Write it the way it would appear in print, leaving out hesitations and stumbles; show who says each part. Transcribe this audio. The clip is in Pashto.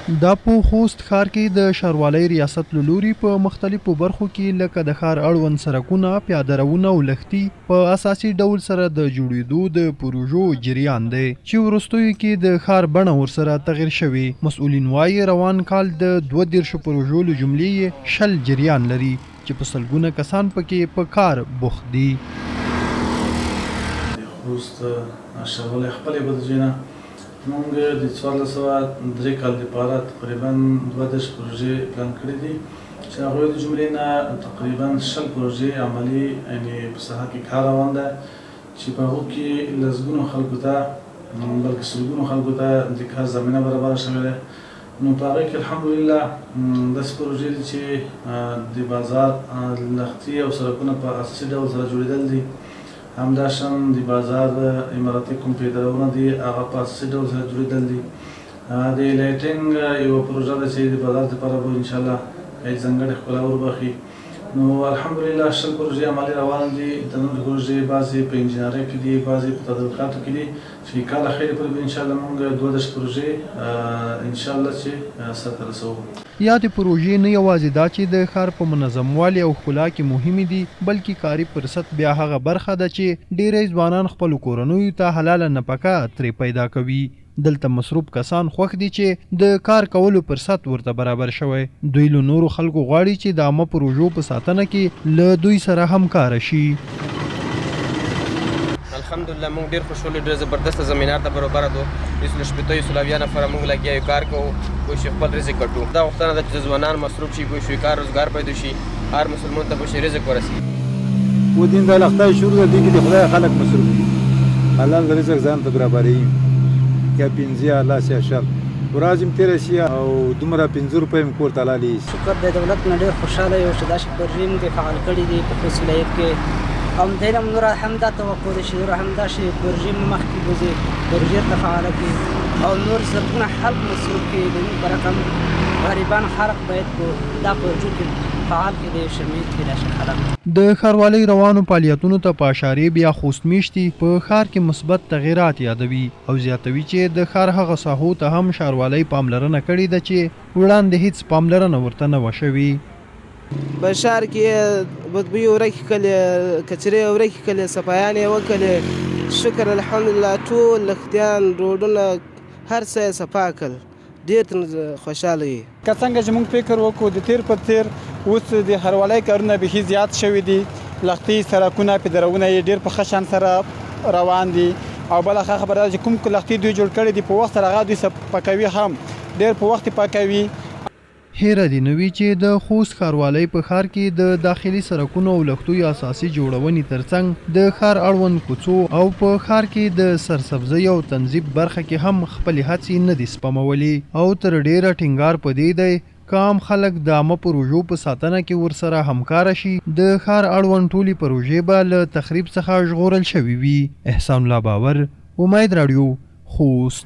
Speaker 1: دا په خوست ښار کې د ښاروالۍ ریاست له لوري په مختلفو برخو کې لکه د ښار اړوند سرکونه، پیاده رونه او لښتي په اساسي ډول سره د جوړېدو د پروژو جریان دی چې وروستیو کې د ښار بڼه ورسره تغیر شوې. مسؤلین وايي، روان کال د 32 پروژو له جملې یې 20 جریان لري چې په سلګونه کسان پکې په کار بوخت دي.
Speaker 2: د خوست ښاروالۍ خپلې بودجې نه مونږ د 1403 کال لپاره تقریبا 32 پروژې پلان کړې دي چې هغوی د جملې نه تقریبا 20 پروژې عملي، یعنی په ساحه کې کار روان ده چې په هغو کې لسګونو خلکو ته، بلکې سلګونو خلکو ته د کار زمینه برابره شوې ده. نو په هغې کې الحمدلله داسې پروژې دي چې د بازار لښتي او سړکونه په اساسي ډول سره جوړېدل دي، همداشان د بازار اماراتي کوم پیدرونه دي هغه په اساسي ډول سره جوړېدل دي. د لایټینګ یوه پروژه ده چې د بازار لپاره به انشاءالله ځانګړې ښکلا وربخښي. نو الحمدلله 20 پروژې عملي روانې دي، د نورې پروژې بعضې په انجینرۍ کې دي، بعضې په تدارکاتو کې دي چې کال اخرې پورې به انشاءالله موږ 32 پروژې انشاءالله چې سرته رسوو.
Speaker 1: یادې پروژې نه یوازې دا چې د ښار په منظموالي او ښکلا کې مهمې دي، بلکې کاري فرصت بیا هغه برخه ده چې ډېری ځوانان خپلو کورنیو ته حلاله نفقه ترې پیدا کوي. دلته مصروف کسان خوښ دي چې د کار کولو فرصت ورته برابر شوی. دوی له نورو خلکو غواړي چې د عامه پروژو په ساتنه کې له دوی سره همکاره شي.
Speaker 3: الحمدلله موږ ډیر خوشحال، ډیر زبردست زمینار ته برابر دو، 160 170 نفره موږ لګیا یو، کار کوو، پوه شو، خپل رزق ګټو. دا غوښتنه ده چې ځوانان مصروف شي، پوه شو، کار روزګار پیدا شي، هر مسلمان ته پوه شي رزق ورسي.
Speaker 4: و دین د لختای شروع ده، دې کې د خدای خلک مصروف دي، حلال رزق ځان ته برابروي، یا 5 یا 10 یا 20 ورځ هم تېره شي او دومره 5 روپۍ هم کور ته حلالې شي.
Speaker 5: شکر د دولت نه ډېر خوشحاله یو چې داسې پروژې موږ فعال کړې دي په خوست ولایت کې. همدې نه نور هم دا توقع ده چې نور هم داسې پروژې مو مخکې بوځي، پروژې ورته فعاله کړي او نور زرګونه خلک مصروف کړي. د موږ په رقم غریبان خلک باید په دا پروژو کې فعال کړي، شامل کړي داسې خلک.
Speaker 1: د ښاروالۍ روانو فعالیتونو ته په اشارې بیا خوست میشتي په ښار کې مثبت تغیرات یادوي او زیاتوي چې د ښار هغه ساحو ته هم ښاروالۍ پاملرنه کړې ده چې وړاندې هیڅ پاملرنه ورته نه وه شوې.
Speaker 6: په ښار کې بدبوی ورکې کړې، کچرې ورکې کړې، صفایانې یې وکړې، شکر الحمدلله ټول لښتیان روډونه هر څه یې صفا کړل، ډېر ترې خوشحاله یو.
Speaker 7: که څنګه چې موږ فکر وکړو د تېر په څېر اوس د ښاروالۍ کارونه بیخي زیات شوي دي، لښتي، سړکونه، پیدرونه یې ډېر په ښه شان سره روان دي او بله ښه خبره دا چې کوم لښتي دوی جوړ کړي دي په وخت سره هغه دوی پاکوي هم، ډېر په وخت یې پاکوي.
Speaker 1: هېره دې نه وي چې د خوست ښاروالۍ په ښار کې د داخلي سرکونو او لښتیو اساسي جوړونې ترڅنګ د ښار اړوند کوڅو او په ښار کې د سرسبزۍ او تنظیف برخه کې هم خپلې هڅې نه دي سپمولې او تر ډېره ټینګار په دې دی که عام خلک د عامه پروژو په ساتنه کې ورسره همکاره شي د ښار اړوند ټولې پروژې به له تخریب څخه ژغورل شوې وي. احسان الله باور، امید راډیو، خوست.